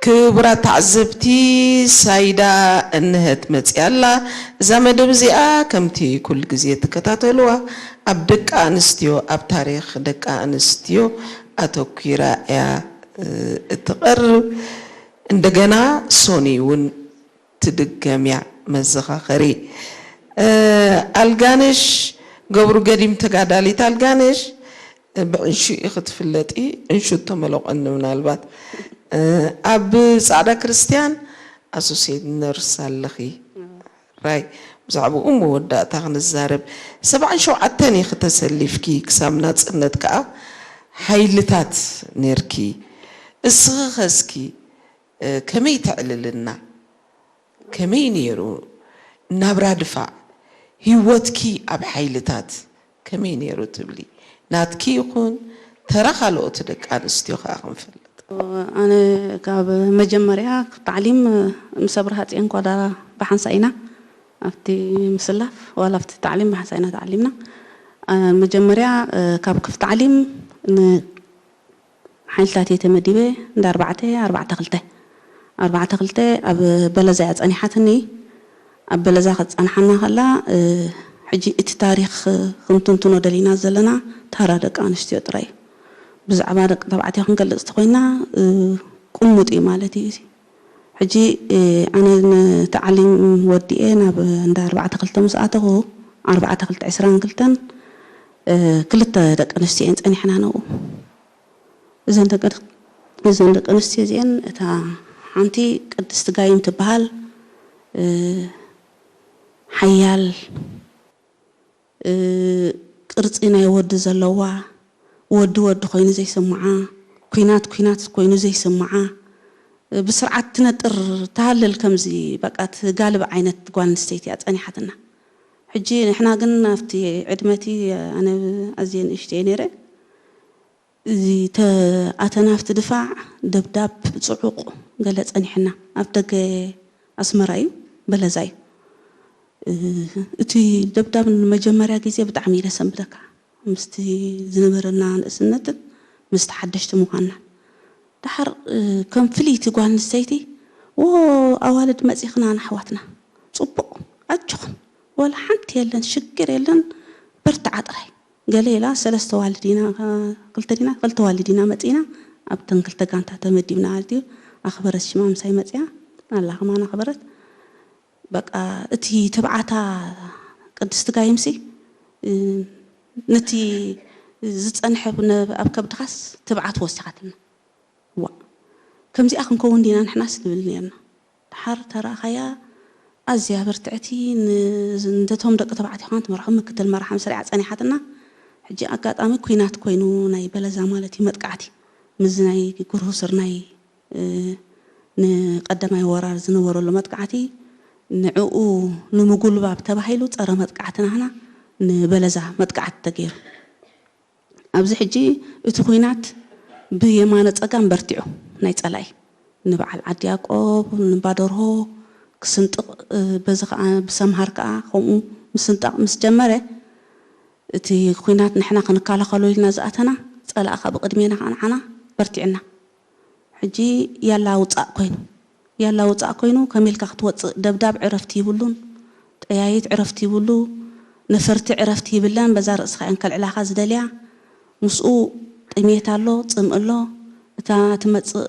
ክቡራት ተዓዘብቲ፣ ሳይዳ እንሀት መጺኣ ኣላ። እዛ መደብ እዚኣ ከምቲ ኩሉ ግዜ ትከታተልዋ፣ ኣብ ደቂ ኣንስትዮ፣ ኣብ ታሪኽ ደቂ ኣንስትዮ ኣተኲራ እያ፣ እ፣ እትቐርብ። እንደገና ሶኒ እውን ትድገም እያ መዘኻኸሪ። እ፣ ኣልጋነሽ ገብሩ ገዲም፣ ተጋዳሊት ኣልጋነሽ፣ እ፣ ብዕንሹ ኢኺ ትፍለጢ፣ ዕንሹ እተመለቆኒ ምናልባት። እ፣ ኣብ ጻዕዳ ክርስትያን ኣሶሴት ነርስ ኣለኺ። ራይ፣ ብዛዕባኡ መወዳእታ ክንዛረብ። ሰብዓን ሸውዓተን ኢኺ ተሰሊፍኪ ክሳብ ናጽነት ከኣ ሓይልታት ኔርኪ። እስኺ ኸስኪ፣ እ፣ ከመይ ተዕልልና? ከመይ ነይሩ ናብራ ድፋዕ? ህይወትኪ ኣብ ሓይልታት ከመይ ነይሩ ትብሊ? ናትኪ ይኹን ተራ ካልኦት ደቂ ኣንስትዮ ከኣ ክንፈልጥ። ኣነ ካብ መጀመርያ ክፍቲ ዓሊም ምስ ኣብርሃ ጽዮን ኳዳራ ብሓንሳ ኢና ኣብቲ ምስላፍ ዋላ ኣብቲ ታዕሊም ብሓንሳ ኢና ተዓሊምና። አ፣ መጀመርያ፣ እ፣ ካብ ክፍቲ ዓሊም ን ሓይልታት እየ ተመዲበ። እንዳ ኣርባዕተ፣ ኣርባዕተ ክልተ። ኣርባዕተ ክልተ ኣብ በለዛ እያ ጸኒሓትኒ። ኣብ በለዛ ክትጸንሓና ከላ፣ እ፣ ሕጂ እቲ ታሪኽ ክንትንትኖ ደሊና ዘለና ታራ ደቂ ኣንስትዮ ጥራይ እዩ። ብዛዕባ ደቂ ተባዕትዮ ክንገልጽ ተኾይና፣ እ፣ ቅሙጥ እዩ ማለት እዩ እዚ። ሕጂ፣ እ፣ ኣነ ንተዓሊም ወዲኤ ናብ እንዳ ኣርባዕተ ክልተ ምስ ኣተኹ፣ ኣርባዕተ ክልተ ዕስራን ክልተን፣ እ፣ ክልተ ደቂ ኣንስትዮ እየን ጸኒሕና ነብኡ። እዘን ደቂ፣ እዘን ደቂ ኣንስትዮ እዚአን፣ እታ ሓንቲ ቅድስቲ ጋይም ትበሃል፣ እ፣ ሓያል፣ እ፣ ቅርጺ ናይ ወዲ ዘለዋ፣ ወዲ ወዲ ኮይኑ ዘይስምዓ፣ ኲናት ኲናት ኮይኑ ዘይስምዓ፣ እ፣ ብስርዓት ትነጥር፣ ትሃልል፣ ከምዚ በቃ ትጋልብ ዓይነት ጓል ኣንስተይቲ እያ ጸኒሓትና። ሕጂ ንሕና ግን ኣብቲ ዕድመቲ ኣነ ኣዝየ ንእሽተይ ነይረ። እዚ ተኣተና ኣብቲ ድፋዕ ደብዳብ ጽዑቕ ገለ ጸኒሕና። ኣብ ደገ ኣስመራ እዩ፣ በለዛ እዩ። እ፣ እቲ ደብዳብ ንመጀመርያ ግዜ ብጣዕሚ እዩ ዘሰንብደካ። ምስቲ ዝነበረና ንእስነትን ምስቲ ሓደሽቲ ምዃንና። ደሓር፣ እ፣ ከም ፍልይቲ ጓል ኣንስተይቲ፣ "ዎ፣ ኣዋልድ መጺኽና ንኣሕዋትና። ጽቡቕ፣ ኣጆኽን። ወላ ሓንቲ የለን፣ ሽግር የለን፣ በርትዓ ጥራይ." ገለ ኢላ፣ ሰለስተ ዋልድ ኢና፣ ክልተ ዲና፣ ክልተ ዋልድ ኢና መጺና፣ ኣብተን ክልተ ጋንታ ተመዲብና ማለት እዩ። ኣኽበረት ሽማ ምሳይ መጺኣ፣ ኣላ ከማን ኣኽበረት። በቃ እቲ ትብዓታ ቅድስቲ ጋይምሲ፣ እ፣ ነቲ ዝጸንሐ ነ-፣ ኣብ ከብድኻስ ትብዓት ወሲኻትና። ዋእ፣ ከምዚኣ ክንከውን ዲና ንሕናስ ንብል ነርና። ደሓር ተራእኻያ ኣዝያ ብርትዕቲ፣ ን-፣ ንደቶም ደቂ ተባዕትዮ ኸዓ ትመርሖም ምክትል መራሒ መስሪዓ ጸኒሓትና። ሕጂ ኣጋጣሚ ኲናት ኮይኑ ናይ በለዛ ማለት እዩ መጥቃዕቲ። ምስዚ ናይ ግርሁ ስርናይ፣ እ፣ ንቀዳማይ ወራር ዝነበረሉ መጥቃዕቲ ንዕኡ ንምጉልባብ ተባሂሉ ጸረ መጥቃዕቲ ናህና ንበለዛ መጥቃዕቲ ተገይሩ። ኣብዚ ሕጂ እቲ ኲናት ብየማነ ጸጋም በርቲዑ ናይ ጸላኢ ንበዓል ዓዲ ያዕቆብ፣ ንባደርሆ ክስንጥቕ፣ እ፣ በዚ ኸዓ ብሰምሃር ከኣ ከምኡ ምስንጣቕ ምስ ጀመረ፣ እቲ ኲናት ንሕና ክንከላኸሎ ኢልና ዝኣተና፣ ጸላኢ ከኣ ብቕድሜና ከኣ ንዓና በርቲዕና። ሕጂ ያላ ውጻእ ኮይኑ፣ ያላ ውጻእ ኮይኑ፣ ከመይ ኢልካ ክትወጽእ? ደብዳብ ዕረፍቲ ይብሉን፣ ጠያይት ዕረፍቲ ይብሉ፣ ነፈርቲ ዕረፍቲ ይብለን። በዛ ርእስኻ እየን ከልዕላኻ ዝደልያ። ምስኡ ጥሜት ኣሎ፣ ጽምኢ ኣሎ። እታ ትመጽእ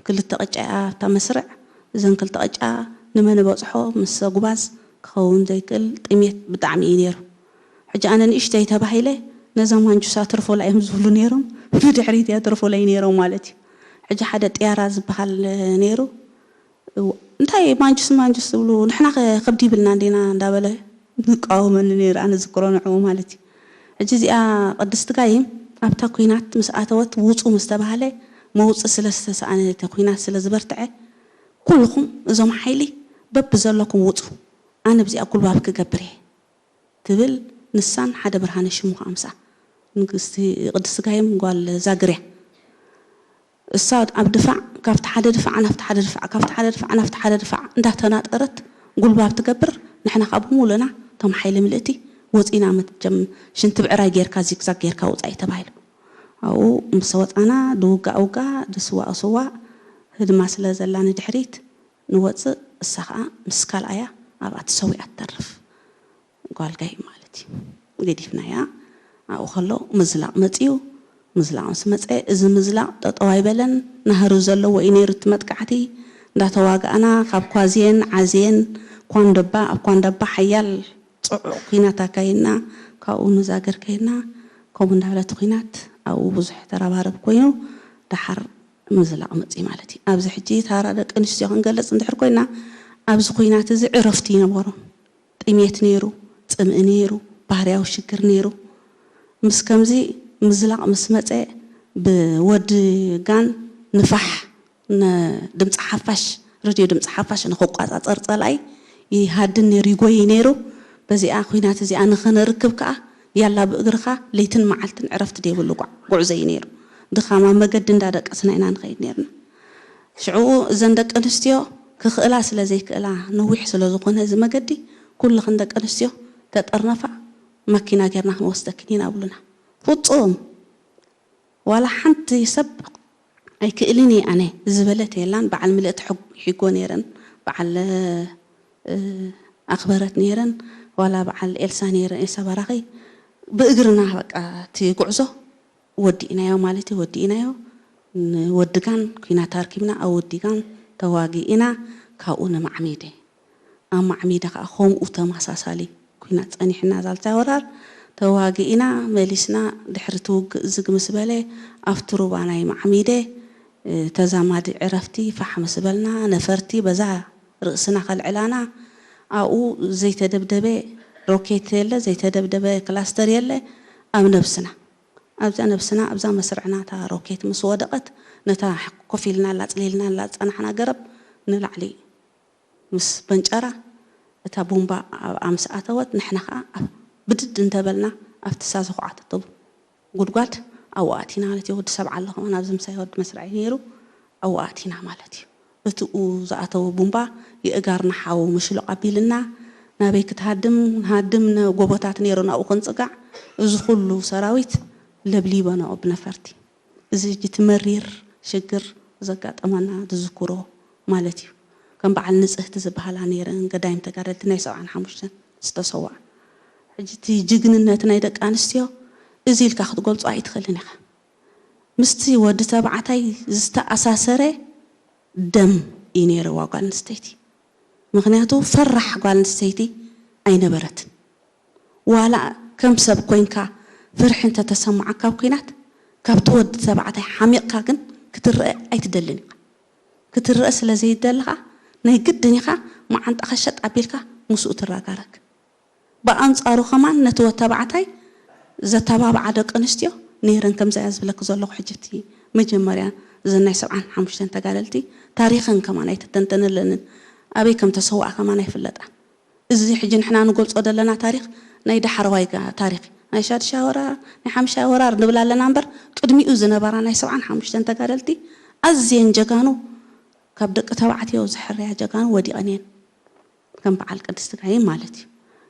ክልተ ቅጫ እያ፣ እታ መስርዕ። እዘን ክልተ ቅጫ ንመን በጽሖ? ምስ ሰጉባዝ ክኸውን ዘይክእል ጥሜት ብጣዕሚ እዩ ነይሩ። ሕጂ ኣነ ንእሽተይ ተባሂለ፣ ነዛ ማንጁስ ኣትርፎላ እዮም ዝብሉ ነይሮም፣ ብድሕሪት እያ ትርፎለይ ነይሮም ማለት እዩ። ሕጂ ሓደ ጥያራ ዝበሃል ነይሩ። እው፣ እንታይ ማንጁስ ማንጁስ ዝብሉ፣ ንሕና ከ ከብዲ ይብልና እንዲና እንዳበለ ንቃወመኒ ነይሩ፣ ኣነ ዝዝክሮ ንዕኡ ማለት እዩ። ሕጂ እዚኣ ቅድስቲ ጋይም ኣብታ ኲናት ምስ ኣተወት ውጹ ምስ ተባህለ፣ መውጽእ ስለ ዝተሰኣነ፣ እቲ ኲናት ስለ ዝበርትዐ፣ "ኩልኹም እዞም ሓይሊ በብዘለኩም ውጹ፣ ኣነ ብዚኣ ጉልባብ ክገብር እየ" ትብል፣ ንሳን ሓደ ብርሃነ ሽሙ ከኣ ምስኣ፣ ንግስቲ ቅድስቲ ጋይም ጓል ዛግር እያ። እሳ ኣብ ድፋዕ፣ ካብቲ ሓደ ድፋዕ ናብቲ ሓደ ድፋዕ፣ ካብቲ ሓደ ድፋዕ ናብቲ ሓደ ድፋዕ እንዳተናጠረት ጉልባብ ትገብር። ንሕና ከኣ ብሙሉእና እቶም ሓይሊ ምልእቲ ወጺና፣ መቸም ሽንቲ ብዕራይ ጌርካ ዚግዛግ ጌርካ ውጻኢ ተባሂሉ። ኣብኡ ምስ ወጻና ድውጋእ ውጋእ፣ ድስዋእ ስዋእ፣ ህድማ ስለ ዘላ ንድሕሪት ንወፅእ፣ እሳ ከዓ ምስ ካልኣያ ኣብኣ ተሰዊኣ ትተርፍ። ጓል ጋይ ማለት እዩ። ገዲፍናያ። ኣብኡ ከሎ ምዝላቕ መፅዩ። ምዝላቕ ምስ መፀ፣ እዚ ምዝላቕ ጠጠው ኣይበለን። ናህሪ ዘለዎ እዩ ነይሩ እቲ መጥቃዕቲ። እንዳተዋጋእና ካብ ኳዝየን ዓዝየን ኳንደባ፣ ኣብ ኳንደባ ሓያል ፅዑቕ ኲናት ኣካይድና፣ ካብኡ ንዛገር ከይድና፣ ከምኡ እንዳበለት ኲናት ኣብኡ ብዙሕ ተረባረብ ኮይኑ፣ ደሓር ምዝላቕ መፅዩ ማለት እዩ። ኣብዚ ሕጂ ታራ ደቂ ኣንስትዮ ክንገልፅ እንድሕር ኮይና፣ ኣብዚ ኲናት እዚ ዕረፍቲ ይነበሮም። ጥሜት ነይሩ፣ ፅምኢ ነይሩ፣ ባህርያዊ ሽግር ነይሩ። ምስ ከምዚ ምዝላቕ ምስ መፀ፣ ብወዲ ጋን ንፋሕ፣ ንድምፂ ሓፋሽ፣ ሬድዮ ድምፂ ሓፋሽ ንክቋፃፀር ፀላኢ ይሃድን ነይሩ፣ ይጎይ ነይሩ። በዚኣ ኲናት እዚኣ ንኽንርክብ ከዓ ያላ ብእግርኻ ለይትን መዓልትን ዕረፍቲ ዘይብሉ ጓዕ-፣ ጉዕዞ እዩ ነይሩ። ድኻም ኣብ መገዲ እንዳደቀስና ኢና ንኸይድ ነይርና። ሽዑ እዘን ደቂ ኣንስትዮ ክኽእላ ስለ ዘይክእላ፣ ነዊሕ ስለ ዝኾነ እዚ መገዲ፣ ኩልኽን ደቂ ኣንስትዮ ተጠርነፋ፣ መኪና ጌርና ክንወስደክን ኢና ብሉና። ፍጹም ዋላ ሓንቲ ሰብ ኣይክእልን እየ ኣነ ዝበለት የላን። በዓል ምልእቲ ሕግ-፣ ሒጎ ነይረን፣ በዓል፣ እ፣ ኣኽበረት ነይረን፣ ዋላ በዓል ኤልሳ ነይረን፣ ኤልሳ ባራኺ። ብእግርና በቃ እቲ ጉዕዞ ወዲእናዮ ማለት እዩ፣ ወዲእናዮ። ንወዲ ጋን ኲናት ኣርኪብና፣ ኣብ ወዲ ጋን ተዋጊእና፣ ካብኡ ንማዕሚደ። ኣብ ማዕሚደ ከዓ ከምኡ ተመሳሳሊ ኲናት ጸኒሕና፣ ዛልታይ ወራር ተዋጊእና፣ መሊስና፣ ድሕሪ እቲ ውግእ ዝግ ምስ በለ፣ ኣብቲ ሩባ ናይ ማዕሚደ፣ እ፣ ተዛማዲ ዕረፍቲ ፋሕ ምስ በልና፣ ነፈርቲ በዛ ርእስና ከልዕላና፣ ኣብኡ ዘይተደብደበ ሮኬት የለ፣ ዘይተደብደበ ክላስተር የለ፣ ኣብ ነብስና። ኣብዛ ነብስና፣ ኣብዛ መስርዕና እታ ሮኬት ምስ ወደቐት፣ ነታ ኮፍ ኢልና ላጽሊልና ላጸናሕና ገረብ ንላዕሊ ምስ በንጨራ፣ እታ ቡምባ ኣብኣ ምስ ኣተወት፣ ንሕና ኸኣ ኣብ ብድድ እንተበልና፣ ኣብቲ እሳ ዝኹዓተቶ ጉድጓድ ኣብኡ ኣቲና ማለት እዩ። ወዲ ሰብዓ ኣሎ ከማን ኣብዚ ምሳይ ወዲ መስርዐይ ነይሩ፣ ኣብኡ ኣቲና ማለት እዩ። እቲኡ ዝኣተወ ቡምባ የእጋርና ሓዊ ምሽሎቕ ኣቢልና፣ ናበይ ክትሃድም ንሃድም፣ ነ-፣ ጎቦታት ነይሩ ናብኡ ክንጽጋዕ፣ እዚ ኩሉ ሰራዊት ለብሊበናኦ ብነፈርቲ። እዚ ሕጂ እቲ መሪር ሽግር ዘጋጠመና ዝዝክሮ ማለት እዩ። ከም በዓል ንጽህቲ ዝበሃላ ነይረን ገዳይም ተጋደልቲ ናይ ሰብዓን ሓሙሽተን ዝተሰውኣ። ሕጂ እቲ ጅግንነት ናይ ደቂ ኣንስትዮ እዚ ኢልካ ክትገልጾ ኣይትኽእልን ኢኻ። ምስቲ ወዲ ተባዕታይ ዝተኣሳሰረ ደም እዩ ነይርዋ ጓል ኣንስተይቲ። ምኽንያቱ ፈራሕ ጓል ኣንስተይቲ ኣይነበረትን። ዋላ ከም ሰብ ኮይንካ ፍርሒ እንተተሰማዓካ ኣብ ኲናት፣ ካብቲ ወዲ ተባዕታይ ሓሚቕካ ግን ክትረአ ኣይትደልን ኢኻ። ክትረአ ስለ ዘይደለኻ፣ ናይ ግድን ኢኻ መዓንጣኻ ሸጥ ኣቢልካ ምስኡ ትረጋረግ። ብኣንጻሩ ከማን ነቲ ወተባዕታይ ዘተባብዓ ደቂ ኣንስትዮ ነይረን። ከምዚ እያ ዝብለኪ ዘለኹ ሕጂ እቲ መጀመርያ እዘን ናይ ሰብዓን ሓሙሽተን ተጋደልቲ ታሪኸን ከማን ኣይተተንተነለንን። ኣበይ ከም ተሰውኣ ከማን ኣይፍለጣን። እዚ ሕጂ ንሕና ንገልጾ ዘለና ታሪኽ ናይ ዳሕረዋይ ጋ-፣ ታሪኽ ናይ ሻድሻይ ወራር፣ ናይ ሓምሻይ ወራር ንብል ኣለና እምበር፣ ቅድሚኡ ዝነበራ ናይ ሰብዓን ሓሙሽተን ተጋደልቲ ኣዝየን ጀጋኑ፣ ካብ ደቂ ተባዕትዮ ዝሕርያ ጀጋኑ ወዲቐን እየን። ከም በዓል ቅድስቲ ጋይም ማለት እዩ።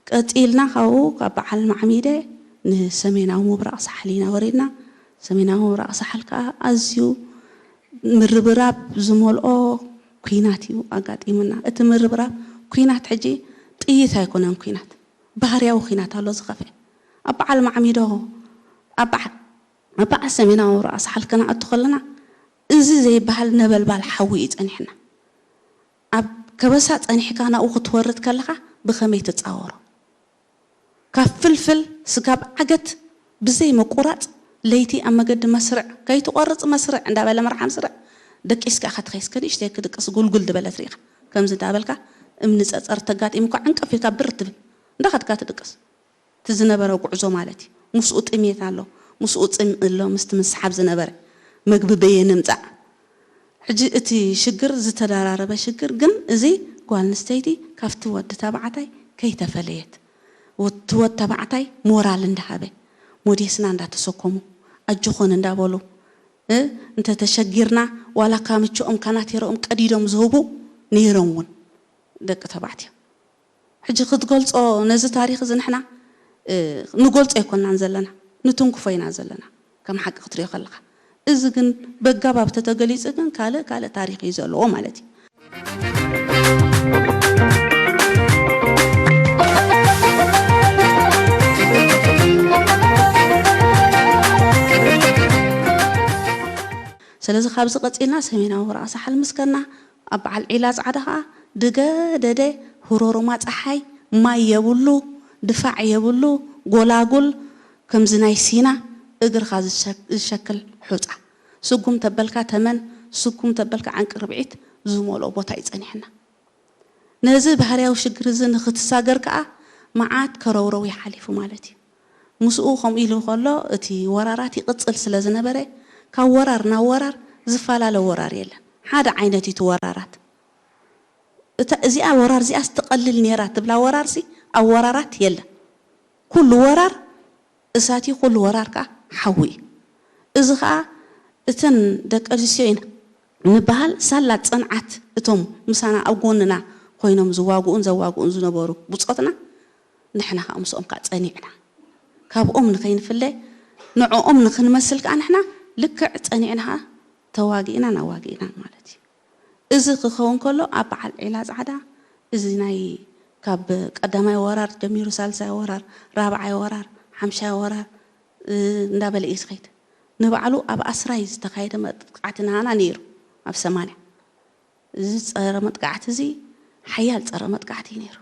ቀጺልና ካብኡ ካብ በዓል ማዕሚደ ንሰሜናዊ ምብራቕ ሳሕል ኢና ወሪድና። ሰሜናዊ ምብራቕ ሳሕል ከኣ ኣዝዩ ምርብራብ ዝመልኦ ኲናት እዩ ኣጋጢሙና። እቲ ምርብራብ ኲናት ሕጂ ጥይት ኣይኮነን ኲናት፣ ባህርያዊ ኲናት ኣሎ ዝኸፍአ። ኣብ በዓል ማዕሚዶ፣ ኣብ በዓ-፣ ኣብ በዓል ሰሜናዊ ምብራቕ ሳሕል ክነኣቱ ከለና፣ እዚ ዘይበሃል ነበልባል ሓዊ እዩ ጸኒሕና። ኣብ ከበሳ ጸኒሕካ ናብኡ ክትወርድ ከለኻ ብኸመይ ትጻወሮ? ካብ ፍልፍል ስጋብ ዓገት ብዘይ ምቁራጽ፣ ለይቲ ኣብ መገዲ መስርዕ፣ ከይትቆርጽ መስርዕ እንዳበለ መርሓ መስርዕ ደቂስካ ኢኻ ትኸይስ። ከንእሽተይ ክድቅስ ጉልጉል ዝበለት ርኢኻ፣ ከምዚ እንዳበልካ እምኒ ጸጸር ተጋጢሙካ ዕንቅፍ ኢልካ ብር ትብል፣ እንዳኸድካ ትድቅስ። እቲ ዝነበረ ጉዕዞ ማለት እዩ። ምስኡ ጥሜት ኣሎ፣ ምስኡ ጽምኢ ኣሎ፣ ምስቲ ምስሓብ ዝነበረ መግቢ በየ ንምጻእ። ሕጂ እቲ ሽግር ዝተደራረበ ሽግር፣ ግን እዚ ጓል ኣንስተይቲ ካብቲ ወዲ ተባዕታይ ከይተፈለየት፣ ወ-፣ እቲ ወዲ ተባዕታይ ሞራል እንዳሃበ፣ ሞዴስና እንዳተሰከሙ፣ ኣጆኹን እንዳበሉ፣ እ፣ እንተተሸጊርና ዋላ ካብ ምችኦም ካናቴራኦም ቀዲዶም ዝህቡ ነይሮም እውን ደቂ ተባዕትዮ። ሕጂ ክትገልጾ ነዚ ታሪኽ እዚ ንሕና፣ እ፣ ንገልጾ ኣይኮናን ዘለና፣ ንትንክፎ ኢና ዘለና። ከም ሓቂ ክትሪኦ ከለኻ፣ እዚ ግን በጋባብ ተተገሊጹ ግን ካልእ ካልእ ታሪኽ እዩ ዘለዎ ማለት እዩ። ስለዚ ካብዚ ቀጺልና ሰሜናዊ ወረቓ ሳሕል ምስከና ኣብ በዓል ዒላ ጻዕዳ ኸኣ ድገደደ፣ ህሮሩማ ጸሓይ፣ ማይ የብሉ፣ ድፋዕ የብሉ፣ ጎላጉል፣ ከምዚ ናይ ሲና እግርኻ ዝሸ- ዝሸክል ሑጻ፣ ስጉም ተበልካ ተመን፣ ስጉም ተበልካ ዓንቂ ርብዒት ዝመልኦ ቦታ እዩ ጸኒሕና። ነዚ ባህርያዊ ሽግር እዚ ንኽትሳገር ከኣ መዓት ከረውረው ይሓሊፉ ማለት እዩ። ምስኡ ከምኡ ኢሉ ከሎ እቲ ወራራት ይቕጽል ስለ ዝነበረ ካብ ወራር ናብ ወራር ዝፈላለ ወራር የለን። ሓደ ዓይነት እዩ እቲ ወራራት። እታ እዚኣ ወራር እዚኣ ትቐልል ነይራ ትብላ ወራርሲ ኣብ ወራራት የለን። ኩሉ ወራር እሳት እዩ፣ ኩሉ ወራር ከኣ ሓዊ እዩ። እዚ ከኣ እተን ደቂ ኣንስትዮ ኢና ንበሃል ሳላ ጽንዓት እቶም ምሳና ኣብ ጎንና ኮይኖም ዝዋግኡን ዘዋግኡን ዝነበሩ ብጾትና ንሕና ከኣ ምስኦም ከኣ ጸኒዕና ካብኦም ንኸይንፍለ ንዕኦም ንኽንመስል ከኣ ንሕና ልክዕ ጸኒዕና ከኣ ተዋጊእናን ኣዋጊእናን ማለት እዩ። እዚ ክኸውን ከሎ ኣብ በዓል ዒላ ጻዕዳ እዚ ናይ ካብ ቀዳማይ ወራር ጀሚሩ ሳልሳይ ወራር ራብዓይ ወራር ሓምሻይ ወራር እንዳበለ እዩ ዝኸይድ። ንባዕሉ ኣብ ኣስራይ ዝተኻየደ መጥቃዕቲ ናና ነይሩ ኣብ ሰማንያ። እዚ ጸረ መጥቃዕቲ እዚ ሓያል ጸረ መጥቃዕቲ እዩ ነይሩ።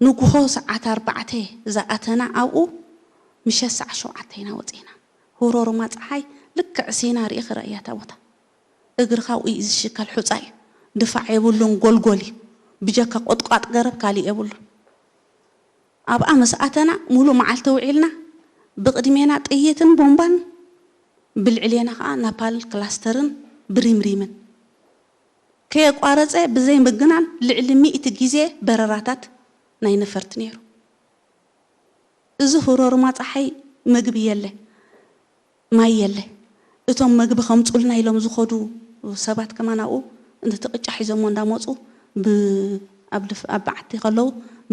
ንግሆ ሰዓት ኣርባዕተ ዝኣተና ኣብኡ ምሸት ሰዓት ሸውዓተ ኢና ወጺእና። ህሮርማ ጸሓይ ልክዕ ሲና ርኢኺ ረእያ እታ ቦታ። እግርኻ ኣብኡ እዩ ዝሽከል ሑጻ እዩ። ድፋዕ የብሉን ጎልጎል እዩ። ብጀካ ቆጥቋጥ ገረብ ካሊእ የብሉን። ኣብኣ ምስ ኣተና ሙሉእ መዓልቲ ውዒልና ብቕድሜና ጥይትን ቦምባን ብልዕሌና ኸኣ ናፓል ክላስተርን ብሪምሪምን ከየቋረጸ ብዘይ ምግናን ልዕሊ ሚእቲ ግዜ በረራታት ናይ ነፈርቲ ነይሩ። እዚ ህሮርማ ጸሓይ ምግቢ የለ፣ ማይ የለ። እቶም ምግቢ ከምጹልና ኢሎም ዝኸዱ ሰባት ከማን ኣብኡ ነቲ ቅጫ ሒዞሞ እንዳመጹ ብ ኣብ ድፍ ኣብ በዓቲ ከለዉ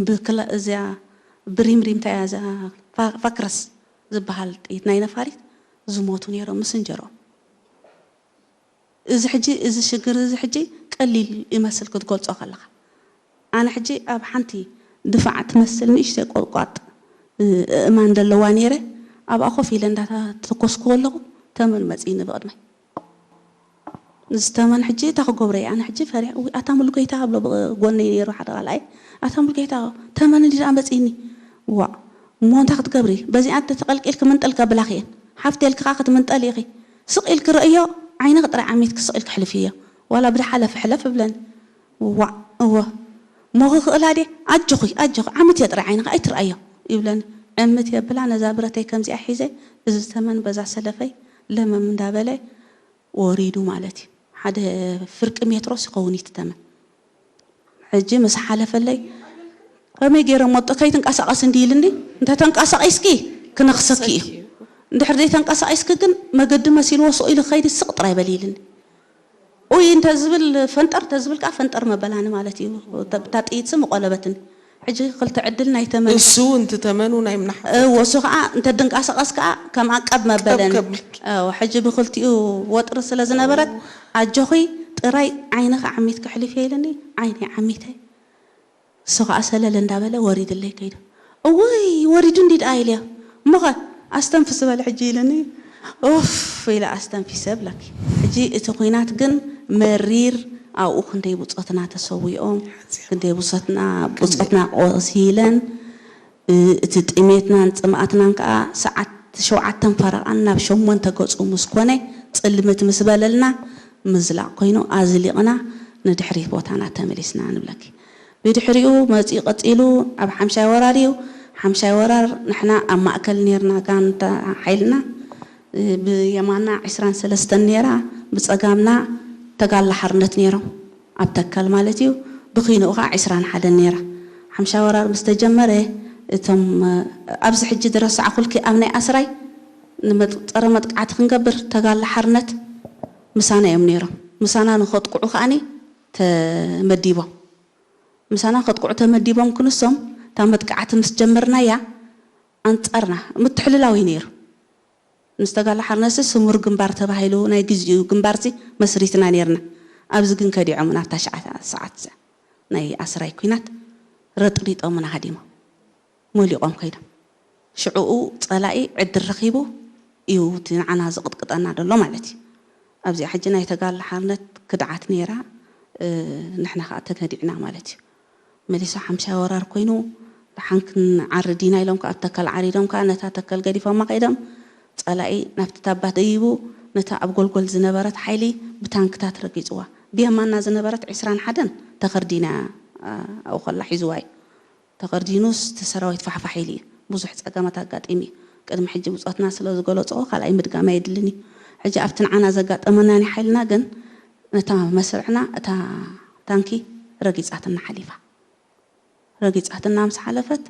ብክላ እዚኣ ብሪምሪምታ እያ እዛ ፋ- ፋክረስ ዝበሃል ጥይት ናይ ነፋሪት ዝሞቱ ነይሮም ምስ እንጀሮም። እዚ ሕጂ እዚ ሽግር እዚ ሕጂ ቀሊል ይመስል ክትገልጾ ከለኻ። ኣነ ሕጂ ኣብ ሓንቲ ድፋዕ ትመስል ንእሽተይ ቆጥቋጥ እእማን ዘለዋ ነይረ ኣብኣ ኮፍ ኢለ እንዳተኮስኩ ከለኹ ተመን መፂኒ ብቕድመይ። እዚ ተመን ሕጂ እንታይ ክገብሮ እየ ኣነ ሕጂ ፈሪሐ እውይ ኣታ ሙሉጌታ ብሎ ብጎነይ ነይሩ ሓደ ካልኣይ ኣታ ሙሉጌታ ተመን እንዲ ደኣ መፂኒ ዋእ እሞ እንታይ ክትገብሪ በዚኣ ተተቐልቂልኪ ምንጥል ከብላኺ እየን ሓፍቲ ኢልኪ ከዓ ክትምንጠሊ ኢኺ ስቕ ኢልኪ ርእዮ ዓይንኺ ጥራይ ዓሚትኪ ስቕ ኢልኪ ሕልፍዮ ዋላ ብድሓለፈ ሕለፍ እብለኒ ዋእ እወ ሞኺ ክእላ ድየ ኣጆኺ ኣጆኺ ዓምትዮ ጥራይ ዓይንኺ ኣይትርኣዮ ይብለኒ ዕምት የብላ ነዛ ብረተይ ከምዚኣ ሒዘ እዚ ተመን በዛ ሰለፈይ ለመም እንዳበለ ወሪዱ ማለት እዩ ሓደ ፍርቂ ሜትሮስ ይኸውን እዩ እቲ ተመን ሕጂ ምስ ሓለፈለይ ከመይ ገይረ መጦ ከይትንቀሳቐስ እንዲ ኢልኒ እንተ ተንቀሳቒስኪ ክነኽሰኪ እዩ እንድሕር ዘይተንቀሳቒስኪ ግን መገዲ መሲልዎ ስቕ ኢሉ ክኸይድ ስቕ ጥራይ በሊ ኢልኒ ኡይ እንተ ዝብል ፈንጠር እንተ ዝብል ከዓ ፈንጠር መበላኒ ማለት እዩ እታ ጥይት ስም ቆለበትኒ ሕጂ ክልተ ዕድል ናይ ተመን እሱ እንትተመኑ ናይ ምናሓ እወ እሱ ከዓ እንተ ድንቀሳቐስ ከዓ ከም ኣቀብ መበለኒ እወ ሕጂ ብክልቲኡ ወጥሪ ስለ ዝነበረት ኣጆኺ ጥራይ ዓይንኺ ዓሚት ክሕልፍ ኢልኒ ዓይነይ ዓሚተ እሱ ከዓ ሰለል እንዳበለ ወሪድለይ ከይዱ እውይ ወሪዱ እንዲ ደኣ ኢልዮ እሞኸ ኣስተንፍስ በለ ሕጂ ኢልኒ ኡፍ ኢለ ኣስተንፊሰ ብለኪ ሕጂ እቲ ኩናት ግን መሪር ኣብኡ ክንደይ ብፆትና ተሰዊኦም ክንደይ ብፆትና ብፆትና ቆሲለን እቲ ጥሜትናን ፅምኣትናን ከዓ ሰዓት ሸውዓተን ፈረቓን ናብ ሸሞንተ ገፁ ምስ ኮነ ፅልምት ምስ በለልና ምዝላቕ ኮይኑ ኣዝሊቕና ንድሕሪት ቦታና ተመሊስና ንብለኪ ብድሕሪኡ መፂኡ ቀፂሉ ኣብ ሓምሻይ ወራር እዩ ሓምሻይ ወራር ንሕና ኣብ ማእከል ነርና ጋንታ ሓይልና ብየማና ዕስራን ሰለስተን ነይራ ብፀጋምና ተጋላ ሓርነት ነይሮም ኣብ ተካል ማለት እዩ ብኺንኡ ከዓ ዕስራን ሓደን ነይራ ሓምሻይ ወራር ምስ ተጀመረ እቶም ኣብዚ ሕጂ ዝረሳዕኩልኪ ኣብ ናይ ኣስራይ ንመጥ- ፀረ መጥቃዕቲ ክንገብር ተጋላ ሓርነት ምሳና እዮም ነይሮም ምሳና ንኸጥቅዑ ከዓኒ ተመዲቦም ምሳና ከጥቅዑ ተመዲቦም ክንሶም እታ መጥቃዕቲ ምስ ጀመርናያ ኣንፃርና ምትሕልላው እዩ ነይሩ ምስ ተጋድሎ ሓርነትሲ ስሙር ግንባር ተባሂሉ ናይ ግዚኡ ግንባርሲ መስሪትና ነይርና። ኣብዚ ግን ከዲዖም ናብታ ሸዓ ሰዓት ናይ ኣስራይ ኲናት ረጥሪጦምና ሃዲሞም። መሊቖም ከይዶም። ሽዕኡ ጸላኢ ዕድል ረኺቡ እዩ እቲ ንዓና ዝቕጥቅጠና ዘሎ ማለት እዩ። ኣብዚኣ ሕጂ ናይ ተጋድሎ ሓርነት ክድዓት ነይራ፣ ንሕና ከዓ ተከዲዕና ማለት እዩ። መሊሱ ሓምሻይ ወራር ኮይኑ ደሓን ክንዓርድ ኢና ኢሎም ከዓ ኣብ ተከል ዓሪዶም ከዓ ነታ ተከል ገዲፎማ ከይዶም። ጸላኢ ናብቲ ታባ ደይቡ ነታ ኣብ ጎልጎል ዝነበረት ሓይሊ ብታንክታት ረጊጽዋ። ብየማና ዝነበረት ዕስራን ሓደን ተኸርዲና ኣብኡ ከላ ሒዝዋ እዩ። ተኸርዲኑስ እቲ ሰራዊት ፋሕፋሕ ኢሉ እዩ። ብዙሕ ጸገማት ኣጋጢሙ እዩ። ቅድሚ ሕጂ ብጾትና ስለ ዝገለጽኦ ካልኣይ ምድጋም ኣየድልን እዩ። ሕጂ ኣብቲ ንዓና ዘጋጠመና ናይ ሓይልና ግን ነታ መስርዕና እታ ታንኪ ረጊጻትና ሓሊፋ። ረጊጻትና ምስ ሓለፈት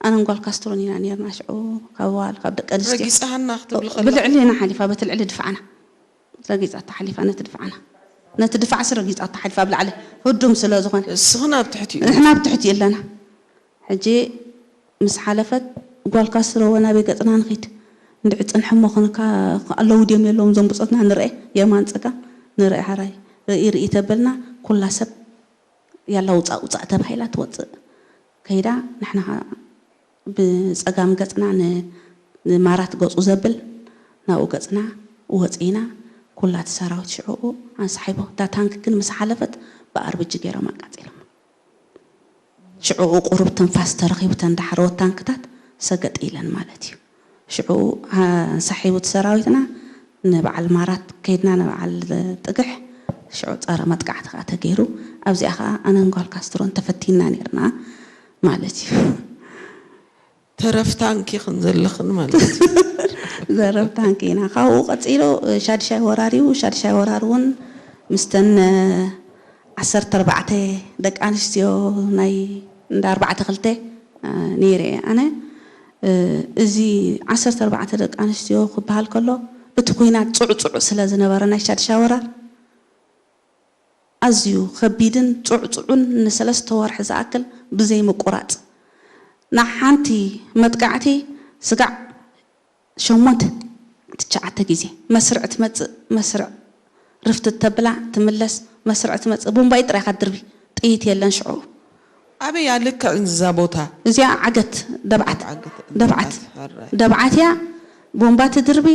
ኣነን ጓል ካስትሮን ኢና ነርና ሽዑ ካብ ዋል ካብ ደቂ ኣንስትዮ ረጊጻሃና ክትብል ከለኻ ብልዕሊ ኢና ሓሊፋ በቲ ልዕሊ ድፋዕና ረጊጻታ ሓሊፋ ነቲ ድፋዕና ነቲ ድፋዕሲ ረጊጻታ ሓሊፋ ኣብ ላዕሊ ህዱም ስለ ዝኾነ እስኽን ኣብ ትሕቲ እዩ ንሕና ኣብ ትሕቲ ኣለና ሕጂ ምስ ሓለፈት ጓል ካስትሮ ወናበይ ገጽና ንኺድ እንድዒ ጽንሕሞ ክንካ ኣለዉ ድዮም የለዎም ዞም ብጾትና ንርኤ የማን ጸጋም ንርኤ ሓራይ ርኢ ርኢ ተበልና ኩላ ሰብ ያላ ውጻእ ውጻእ ተባሂላ ትወጽእ ከይዳ ንሕና ብጸጋም ገጽና ንማራት ገጹ ዘብል ናብኡ ገጽና ወጺና ኩላ እቲ ሰራዊት ሽዕኡ ኣንሳሒቦ እታ ታንክ ግን ምስ ሓለፈት ብኣርብጂ ገይሮም ኣቃጺሎም ሽዕኡ ቁሩብ ትንፋስ ተረኺቡ ተን ዳሕረዎት ታንክታት ሰገጥ ኢለን ማለት እዩ ሽዑ ኣንሳሒቡ እቲ ሰራዊትና ንበዓል ማራት ከይድና ንበዓል ጥግሕ ሽዑ ጸረ መጥቃዕቲ ከዓ ተገይሩ ኣብዚኣ ከዓ ኣነን ጓል ካስትሮን ተፈቲና ነርና ማለት እዩ ተረፍ ታንኪ ክንዘለኽን ማለት እዩ ዘረብ ታንኪ ኢና ካብኡ ቀፂሉ ሻድሻይ ወራር እዩ ሻድሻይ ወራር እውን ምስተን ዓሰርተ ኣርባዕተ ደቂ ኣንስትዮ ናይ እንዳ ኣርባዕተ ክልተ ነይረ እየ ኣነ እዚ ዓሰርተ ኣርባዕተ ደቂ ኣንስትዮ ክበሃል ከሎ እቲ ኩናት ፅዕፅዑ ስለ ዝነበረ ናይ ሻድሻይ ወራር ኣዝዩ ከቢድን ጽዕጹዑን ንሰለስተ ወርሒ ዝኣክል ብዘይ ምቁራጽ ንሓንቲ መጥቃዕቲ ስጋዕ ሸሞንተ ትሽዓተ ግዜ መስርዕ ትመጽእ መስርዕ ርፍት ተብላ ትምለስ መስርዕ ትመጽእ ቡምባይ ጥራይ ኢኻ ትድርቢ ጥይት የለን ሽዑ ኣበይ ኣልክዕ እዛ ቦታ እዚኣ ዓገት ደብዓት ደብዓት ደብዓት እያ ቦምባ ትድርቢ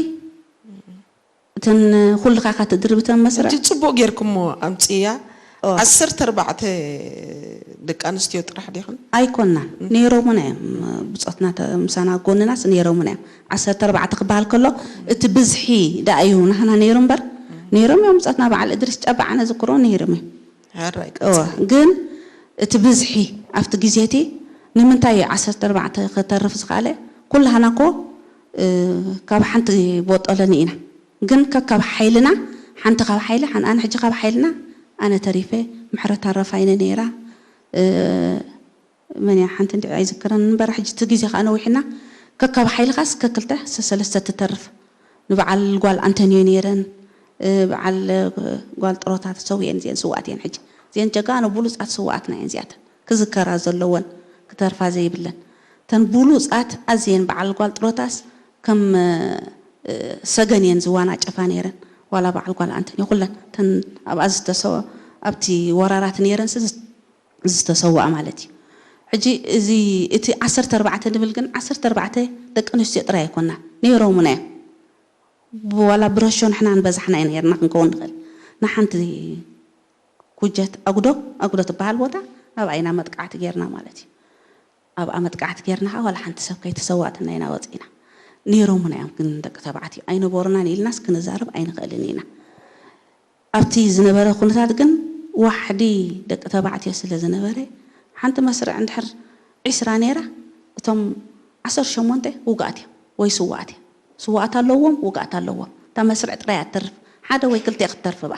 እተን ኩልኻ ኢኻ ትድርቢ እተን መስርዕ ሕጂ ጽቡቕ ጌርኩሞ ኣምጽእያ ዓሰርተ ኣርባዕተ ደቂ ኣንስትዮ ጥራሕ ዲኽን ኣይኮናን ነይሮምና እዮም ብጾትና ምሳና ጎንናስ ነይሮምና እዮም ዓሰርተ ኣርባዕተ ክበሃል ከሎ እቲ ብዝሒ ደኣ እዩ ናህና ነይሩ እምበር ነይሮም እዮም ብጾትና በዓል እድሪስ ጨባዓነ ዝክሮ ነይሮም እዮም ግን እቲ ብዝሒ ኣብቲ ግዜ እቲ ንምንታይ እዩ ዓሰርተ ኣርባዕተ ክተርፍ ዝኸኣለ ኩላህና እኮ ካብ ሓንቲ ቦጦለኒ ኢና ግን ከካብ ሓይልና ሓንቲ ካብ ሓይሊ ኣነ ሕጂ ካብ ሓይልና ኣነ ተሪፈ ምሕረት ኣረፋይነ ነይራ መን እያ ሓንቲ እንዲ ኣይዝክረን እምበር ሕጂ እቲ ግዜ ከዓ ነዊሕና ከካብ ሓይልኻስ ከክልተ ሰለስተ ትተርፍ ንበዓል ጓል ኣንተንዮ ነይረን በዓል ጓል ጥሮታ ተሰዊኤን እዚአን ስዋኣት እየን ሕጂ እዚአን ጀጋኑ ብሉፃት ስዋኣትና እየን እዚኣተን ክዝከራ ዘለወን ክተርፋ ዘይብለን እተን ብሉፃት ኣዝየን በዓል ጓል ጥሮታስ ከም ሰገን እየን ዝዋናጨፋ ነይረን ዋላ በዓል ጓል ኣንተን ይኹለን እተን ኣብኣ ዝተሰወ ኣብቲ ወራራት ነይረን ዝተሰዋኣ ማለት እዩ ሕጂ እዚ እቲ ዓሰርተ ኣርባዕተ ንብል ግን ዓሰርተ ኣርባዕተ ደቂ ኣንስትዮ ጥራይ ኣይኮና ነይሮምና እዮም ዋላ ብረሾ ንሕና ንበዛሕና ነይርና ክንከውን ንኽእል ንሓንቲ ኩጀት ኣጉዶ ኣጉዶ ትበሃል ቦታ ኣብኣ ኢና መጥቃዕቲ ጌርና ማለት እዩ ኣብኣ መጥቃዕቲ ጌርና ከዓ ዋላ ሓንቲ ሰብ ከይተሰዋእትና ኢና ወፂና ነይሮም እውን እዮም ግን ደቂ ተባዕትዮ ኣይነበሩናን ኢልናስ ክንዛረብ ኣይንኽእልን ኢና ኣብቲ ዝነበረ ኩነታት ግን ዋሕዲ ደቂ ተባዕትዮ ስለ ዝነበረ ሓንቲ መስርዕ እንድሕር ዒስራ ነይራ እቶም ዓሰርተ ሸሞንተ ውግኣት እዮም ወይ ስዋኣት እዮም ስዋኣት ኣለዎም ውግኣት ኣለዎም እታ መስርዕ ጥራይ ኣትተርፍ ሓደ ወይ ክልተ ክትተርፍ እባ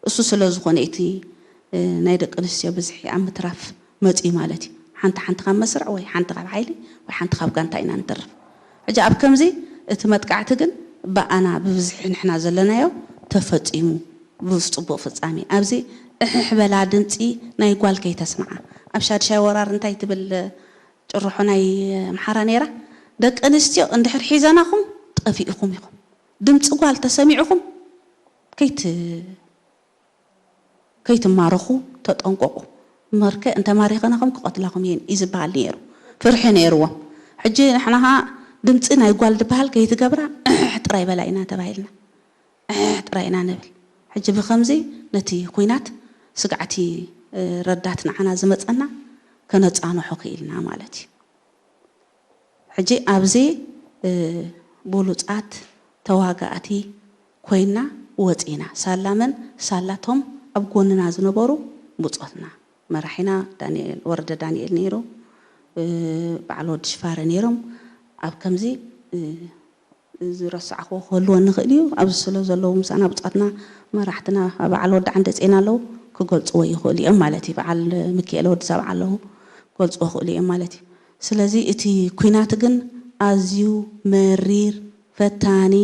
እሱ ስለ ዝኾነ እቲ ናይ ደቂ ኣንስትዮ ብዝሒ ኣብ ምትራፍ መፅዩ ማለት እዩ። ሓንቲ ሓንቲ ካብ መስርዕ ወይ ሓንቲ ካብ ሓይሊ ወይ ሓንቲ ካብ ጋንታ ኢና ንተርፍ። ሕጂ ኣብ ከምዚ እቲ መጥቃዕቲ ግን ብኣና ብብዝሒ ንሕና ዘለናዮ ተፈፂሙ ብፅቡቕ ፍፃሜ። ኣብዚ እሕሕ በላ ድምፂ ናይ ጓል ከይተስምዓ። ኣብ ሻድሻይ ወራር እንታይ ትብል ጭርሖ ናይ ኣምሓራ ነይራ፣ ደቂ ኣንስትዮ እንድሕር ሒዘናኹም ጠፊእኹም ኢኹም። ድምፂ ጓል ተሰሚዕኹም ከይት ከይትማረኹ ተጠንቀቑ። መርከ እንተማሪኸናኹም ክቐትላኹም እየን እዩ ዝበሃል ነይሩ። ፍርሒ ነይርዎም። ሕጂ ንሕና ኸዓ ድምፂ ናይ ጓል ዝበሃል ከይትገብራ እሕ ጥራይ በላ ኢና ተባሂልና። እሕ ጥራይ ኢና ንብል። ሕጂ ብኸምዚ ነቲ ኲናት ስግዕቲ ረዳት ንዓና ዝመፀና ከነፃንሖ ክኢልና ማለት እዩ። ሕጂ ኣብዚ ብሉፃት ተዋጋእቲ ኮይና ወፂና ሳላ መን ሳላቶም ኣብ ጎንና ዝነበሩ ብፆትና መራሒና ዳንኤል ወረደ ዳንኤል ነይሩ። በዓል ወዲ ሽፋረ ነይሮም። ኣብ ከምዚ ዝረሳዕክዎ ክህልወ ንኽእል እዩ። ኣብዚ ስለ ዘለዉ ምሳና ብፃትና መራሕትና በዓል ወዲ ዓንደፅና ኣለዉ ክገልፅዎ ይኽእሉ እዮም ማለት እዩ። በዓል ሚካኤል ወዲ ሰብዓ ኣለዉ ክገልፅዎ ይኽእሉ እዮም ማለት እዩ። ስለዚ እቲ ኲናት ግን ኣዝዩ መሪር፣ ፈታኒ፣